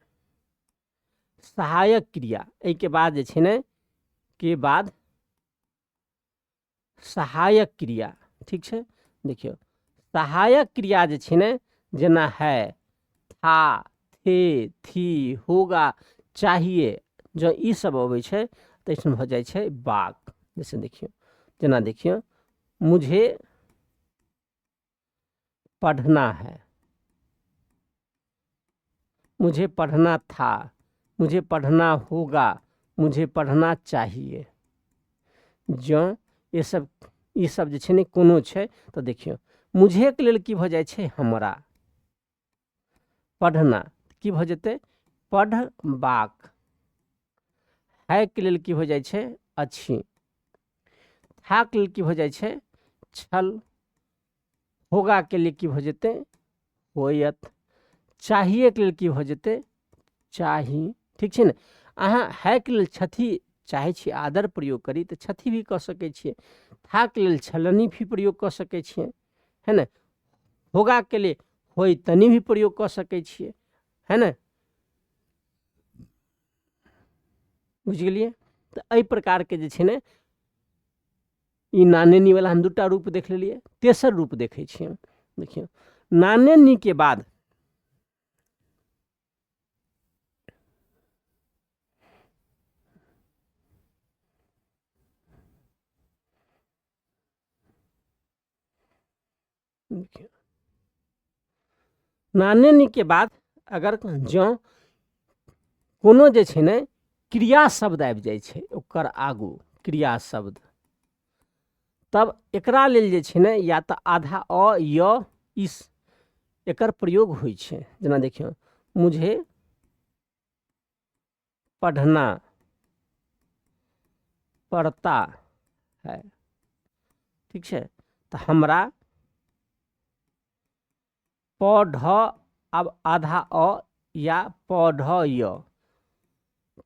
सहायक क्रिया एहिके बाद जे छै ने के बाद सहायक क्रिया, ठीक छै। देखियौ सहायक क्रिया जे छै ने जेना है, था, थे, थी, होगा, चाहिए, जँ ई सब अबै छै तऽ एहिठाम भऽ जाइ छै बाक। जैसे देखियौ, जेना देखियौ, मुझे पढ़ना है, मुझे पढ़ना था, मुझे पढ़ना होगा, मुझे पढ़ना चाहिए। जँ ई सब जे छै ने कोनो छै तऽ देखियौ मुझेके लेल की भऽ जाइ छै? हमरा। पढ़ना की भऽ जेतै? पढ़बाक। है के लेल की भऽ जाइ छै? अछि। थाके लेल की भऽ जाइ छै? छल। होगा के लिए की भऽ जेतै? होयत। चाहिए के लेल की भऽ जेतै? चाही। ठीक छै ने। अहाँ है के लेल छथि चाहै छी आदर प्रयोग करी तऽ छथि भी कऽ सकै छियै, थाके लेल छलनी भी प्रयोग कऽ सकै छियै, है ने। होगा के लिए होयतनी भी प्रयोग कऽ सकै छियै, है ने। बुझि गेलियै। तऽ एहि प्रकारके जे छै ने ई नाने नी वाला हम दूटा रूप देख लेलियै। तेसर रूप देखै छियै, देखियौ नाने नी के बाद देखियौ नाने नी के बाद अगर जँ कोनो जे छै ने क्रिया शब्द आबि जाइ छै ओकर आगू क्रिया शब्द, तब एकरा लेल जे छै ने या तऽ आधा अ य इस एकर प्रयोग होइ छै। जेना देखियौ, मुझे पढ़ना पड़ता है, ठीक छै। तऽ हमरा पढ़, अब आधा अ या पढ़ य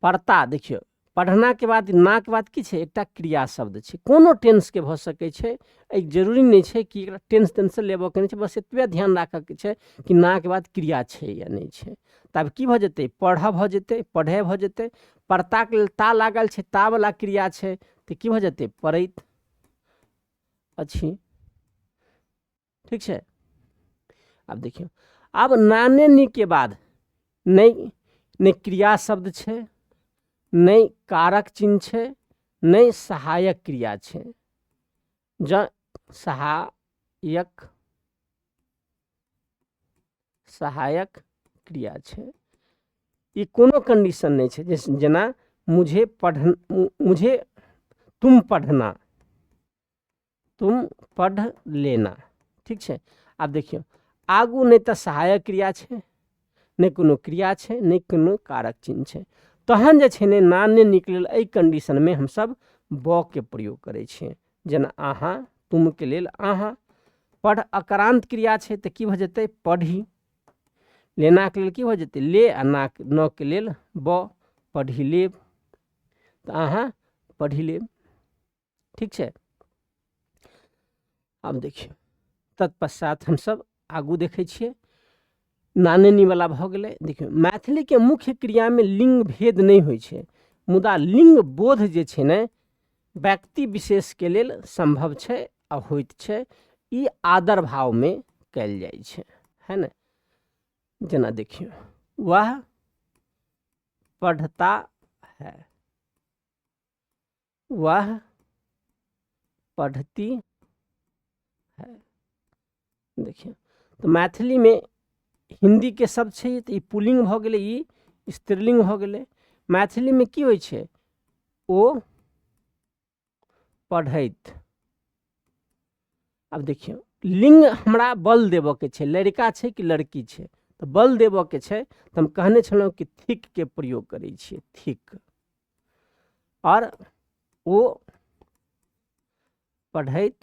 पड़ता। देखियौ पढ़ना के बाद ना के बाद की छै? एकटा क्रिया शब्द छै, कोनो टेंस के भऽ सकै छै। एहि जरूरी नहि छै कि एकरा टेंस तेंस लेबऽ के नहि छै, बस एतबे ध्यान राखऽ के छै कि ना के बाद क्रिया छै या नहि छै। तब की भऽ जेतै? पढ़ भऽ जेतै, पढ़े भऽ जेतै। पड़ताके लेल ता लागल छै, ता वाला क्रिया छै, तऽ की भऽ जेतै? पड़ैत अछि। ठीक छै। आब देखियौ, आब नाने नी के बाद नहि नहि क्रिया शब्द छै, नहि कारक चिन्ह छै, नहि सहायक क्रिया छै। जँ सहायक सहायक क्रिया छै, ई कोनो कंडीशन नहि छै। जेना मुझे पढ़, मुझे तुम पढ़ना, तुम पढ़ लेना, ठीक छै। आब देखियौ आगू नहि तऽ सहायक क्रिया छै, नहि कोनो क्रिया छै, नहि कोनो कारक चिन्ह छै, तहन जे छै ने नाने निकलल एहि कंडीशनमे हमसब ब के प्रयोग करै छियै। जेना अहाँ, तुमके लेल अहाँ। पढ़ अकारान्त क्रिया छै तऽ की भऽ जेतै? पढ़ी। लेनाके लेल की भऽ जेतै? ले, आ ना न के लेल ब, पढ़ी लेब, तऽ अहाँ पढ़ी लेब। ठीक छै। आब देखियौ तत्पश्चात हमसब आगू देखै छियै। नाने नी वाला भऽ गेलै। देखियौ मैथिलीके मुख्य क्रियामे लिंग भेद नहि होइ छै, मुदा लिंग बोध जे छै ने व्यक्ति विशेषके लेल सम्भव छै आ होइत छै। ई आदर भावमे कयल जाइ छै, है ने। जेना देखियौ, वह पढ़ता है, वह पढ़ती है। देखियौ तऽ मैथिलीमे हिन्दीके शब्द छै तऽ ई पुल्लिंग भऽ गेलै, ई स्त्रीलिंग भऽ गेलै। मैथिलीमे की होइ छै? ओ पढ़ैत। आब देखियौ लिंग हमरा बल देबऽके छै, लड़का छै कि लड़की छै, तऽ बल देबऽके छै तऽ हम कहने छलहुँ कि थिकके प्रयोग करै छियै, थिक। आओर ओ पढ़ैत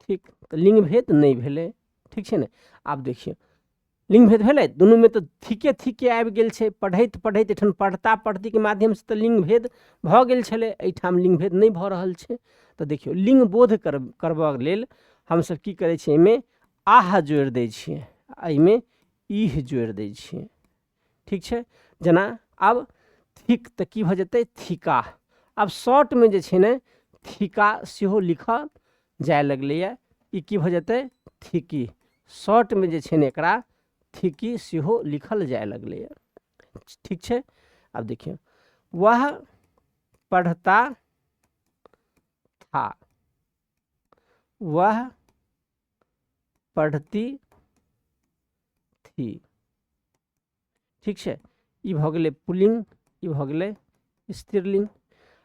थिक, तऽ लिंग भेद नहि भेलै, ठीक छै ने। आब देखियौ लिंग भेद भेलै दुनूमे, तऽ थिके थिके आबि गेल छै, पढ़ैत पढ़ैत एहिठाम पढ़ता पढ़तीके माध्यमसँ तऽ लिंग भेद भऽ गेल छलै, एहिठाम लिंग भेद नहि भऽ रहल छै। तऽ देखियौ लिंग बोध करबऽ लेल हमसब की करै छियै, एहिमे आह जोड़ि दै छियै, एहिमे ईह जोड़ि दै छियै, ठीक छै। जेना आब थिक तऽ की भऽ जेतै, थिकाह। आब शॉर्टमे जे छै ने थिका सेहो लिखल जाय लगलैए, ई की भऽ जेतै, थिकी। शॉर्टमे जे छै ने एकरा थिकी सेहो लिखल जाय लगलैए, ठीक छै। आब देखियौ वह पढ़ता था, वह पढ़ती थी, ठीक छै। ई भऽ गेलै पुल्लिंग, ई भऽ गेलै स्त्रीलिंग।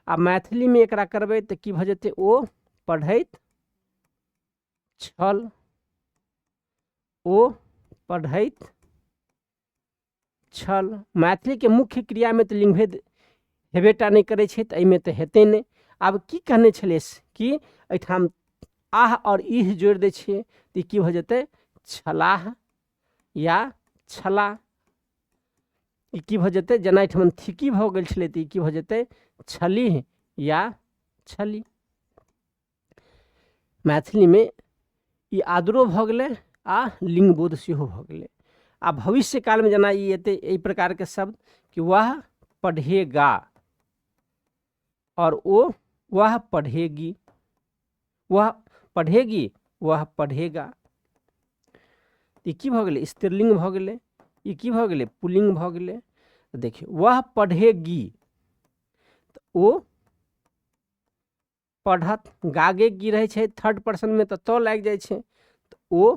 आ मैथिलीमे एकरा करबै तऽ की भऽ जेतै, ओ पढ़ैत छल, ओ पढ़ैत छल। मैथिलीके मुख्य क्रियामे तऽ लिंगभेद हेबेटा नहि करै छै, तऽ एहिमे तऽ हेतै नहि। आब की कहने छलै कि एहिठाम आह आओर ईह जोड़ि दै छियै तऽ की भऽ जेतै, छलाह या छला। ई की भऽ जेतै, जेना एहिठाम थिकी भऽ गेल छलै तऽ ई की भऽ जेतै, छलीह या छली। मैथिलीमे ई आदरो भऽ गेलै आ लिंगबोध सेहो भऽ गेलै। आ भविष्य कालमे जेना ई एतै एहि प्रकारके शब्द कि वह पढ़ेगा और ओ वह पढ़ेगी, वह पढ़ेगी, वह पढ़ेगा। ई की भऽ गेलै, स्त्रीलिंग भऽ गेलै। ई की भऽ गेलै, पुल्लिंग भऽ गेलै। देखियौ वह पढ़ेगी तऽ ओ पढ़त, गागे की रहै छै थर्ड पर्सनमे तऽ त लागि जाइ छै, तऽ ओ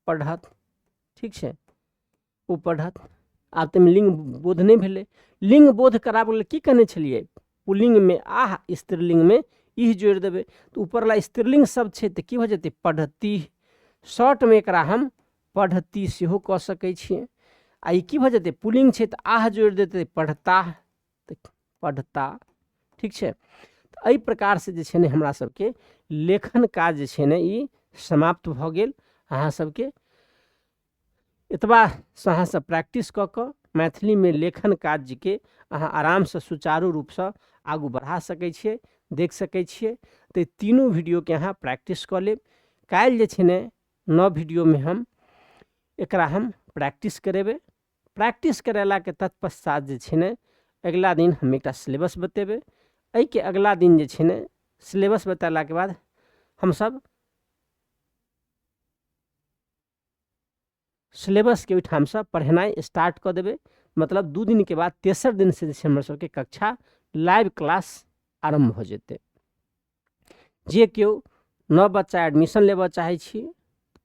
पढ़त, ठीक छै, ओ पढ़त। आब तऽ लिंग बोध नहि भेलै। लिंग बोध कराबऽ लेल की कहने छलियै, पुल्लिंगमे आह, स्त्रीलिंगमे ईह जोड़ि देबै। तऽ ऊपरवला स्त्रीलिंग शब्द छै तऽ की भऽ जेतै, पढ़ती। शॉर्टमे एकरा हम पढ़ती सेहो कऽ सकै छियै। आ ई की भऽ जेतै, पुल्लिंग छै तऽ आह जोड़ि देतै, पढ़ताह, तऽ पढ़ता, ठीक छै। तऽ एहि प्रकारसँ जे छै ने हमरा सबके लेखन काज जे छै ने ई समाप्त भऽ गेल। अहाँ सबके एतबासँ अहाँ सब प्रैक्टिस कऽ कऽ मैथिलीमे लेखन काजके अहाँ आरामसँ सुचारू रूपसँ आगू बढ़ा सकै छियै, देख सकै छियै। तऽ तीनू वीडियोके अहाँ प्रैक्टिस कऽ लेब। काल्हि जे छै ने नव वीडियोमे हम एकरा हम प्रैक्टिस करेबै। प्रैक्टिस करेलाके तत्पश्चात जे छै ने अगिला दिन हम एकटा सिलेबस बतेबै। एहिके अगिला दिन जे छै ने सिलेबस बतेलाके बाद हमसब सिलेबसके ओहिठामसँ पढ़ेनाइ स्टार्ट कऽ देबै। मतलब 2 दिनके बाद तेसर दिनसँ जे छै हमर सबके कक्षा लाइव क्लास आरम्भ भऽ जेतै। जे केओ नव बच्चा एडमिशन लेबऽ चाहै छी,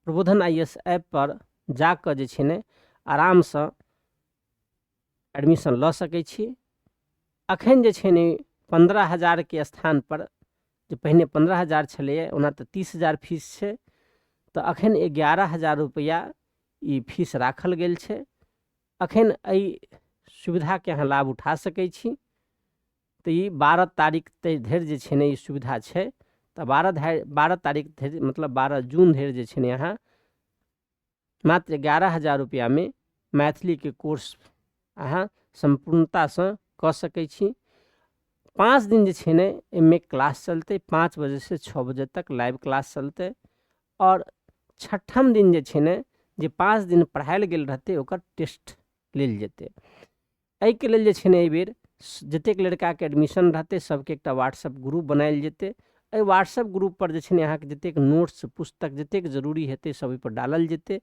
प्रबोधन I S app पर जाकऽ जे छै ने आरामसँ एडमिशन लऽ सकै छी। अखन जे छै ने 15,000 के स्थान पर, जे पहिने 15,000 छलैए, ओना तऽ 30,000 फीस छै, तऽ अखन 11,000 रुपैआ ई फीस राखल गेल छै। अखन एहि सुविधाके अहाँ लाभ उठा सकै छी। तऽ ई 12 तारीख धरि जे छै ने ई सुविधा छै। तऽ 12 तारीख धरि, मतलब 12 जून धरि जे छै ने अहाँ मात्र 11,000 रुपैआमे मैथिलीके कोर्स अहाँ सम्पूर्णतासँ कऽ सकै छी। 5 दिन जे छै ने एहिमे क्लास चलतै, 5 बजेसँ 6 बजे तक लाइव क्लास चलतै। आओर छठम दिन जे छै ने, जे 5 दिन पढ़ायल गेल रहतै ओकर टेस्ट लेल जेतै। एहिके लेल जे छै ने एहिबेर जतेक लड़काके एडमिशन रहतै सबके एकटा व्हाट्सअप ग्रुप बनायल जेतै। एहि व्हाट्सअप ग्रुपपर जे छै ने अहाँके जतेक नोट्स पुस्तक जतेक जरूरी हेतै सब ओहिपर डालल जेतै।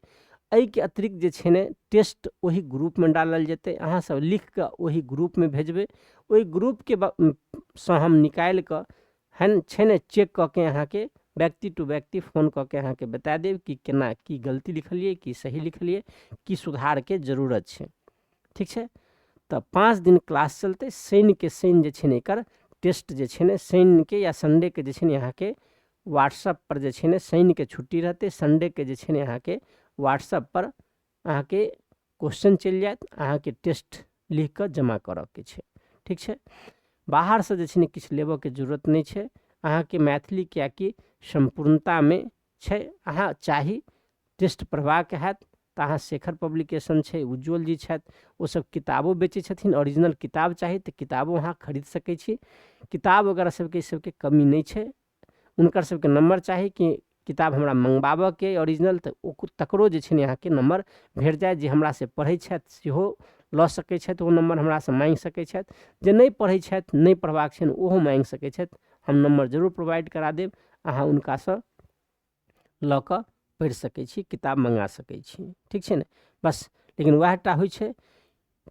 एहिके अतिरिक्त जे छै ने टेस्ट ओहि ग्रुपमे डालल जेतै। अहाँ सब लिखिकऽ ओहि ग्रुपमे भेजबै, ओहि ग्रुपके सँ हम निकालिकऽ हन छै ने चेक कऽ के अहाँके व्यक्ति टू व्यक्ति फोन कऽ के अहाँके बता देब कि केना की गलती लिखलियै, की सही लिखलियै, की सुधारके जरूरत छै, ठीक छै। तऽ 5 दिन क्लास चलतै। शनिके शनि जे छै ने एकर टेस्ट जे छै ने शनिके या संडेके जे छै ने अहाँके व्हाट्सअप पर जे छै ने शनिके छुट्टी रहतै, संडेके जे छै ने अहाँके व्हाट्सअप पर अहाँके क्वेश्चन चलि जायत, अहाँके टेस्ट लिख कऽ जमा करऽके छै। ठीक छै, बाहरसँ जे छै ने किछु लेबऽके जरूरत नहि छै अहाँके। मैथिली किएकि सम्पूर्णतामे छै, अहाँ चाही टेस्ट पढ़बाक हैत तऽ अहाँ शेखर पब्लिकेशन छै, उज्ज्वल जी छथि, ओसभ किताबो बेचै छथिन। ओरिजिनल किताब चाही तऽ किताबो अहाँ खरीद सकै छी। किताब वगैरह सबके ई सबके कमी नहि छै। हुनकर सबके नम्बर चाही कि किताब हमरा मङ्गबाबऽके अइ ओरिजिनल, तऽ ओ तकरो जे छै ने अहाँके नम्बर भेट जायत। जे हमरासँ पढ़ै छथि सेहो लऽ सकै छथि, ओ नम्बर हमरासँ माँगि सकै छथि। जे नहि पढ़ै छथि, नहि पढ़बाक छनि, ओहो माँगि सकै छथि। हम नम्बर जरूर प्रोवाइड करा देब, अहाँ हुनकासँ लऽ कऽ पढ़ि सकै छी, किताब मङ्गा सकै छी। ठीक छै ने? बस लेकिन वएह टा होइ छै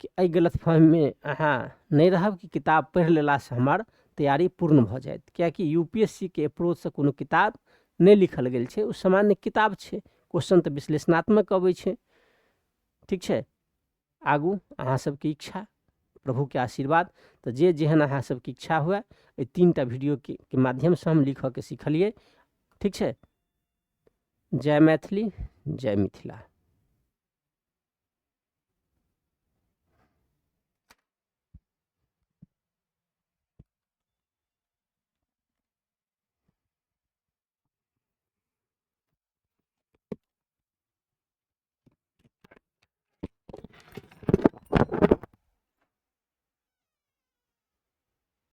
कि एहि गलतफहमीमे अहाँ नहि रहब कि किताब पढ़ि लेलासँ हमर तैयारी पूर्ण भऽ जायत, किएकि यू पी एस सी के अप्रोचसँ कोनो किताब नहि लिखल गेल छै, ओ सामान्य किताब छै। क्वेश्चन तऽ विश्लेषणात्मक अबै छै। ठीक छै, आगू अहाँ सबके इच्छा, प्रभुके आशीर्वाद, तऽ जे जेहन अहाँ सबके इच्छा हुए, एहि 3टा वीडियोके माध्यमसँ हम लिखऽके सिखलियै। ठीक छै, जय मैथिली, जय मिथिला।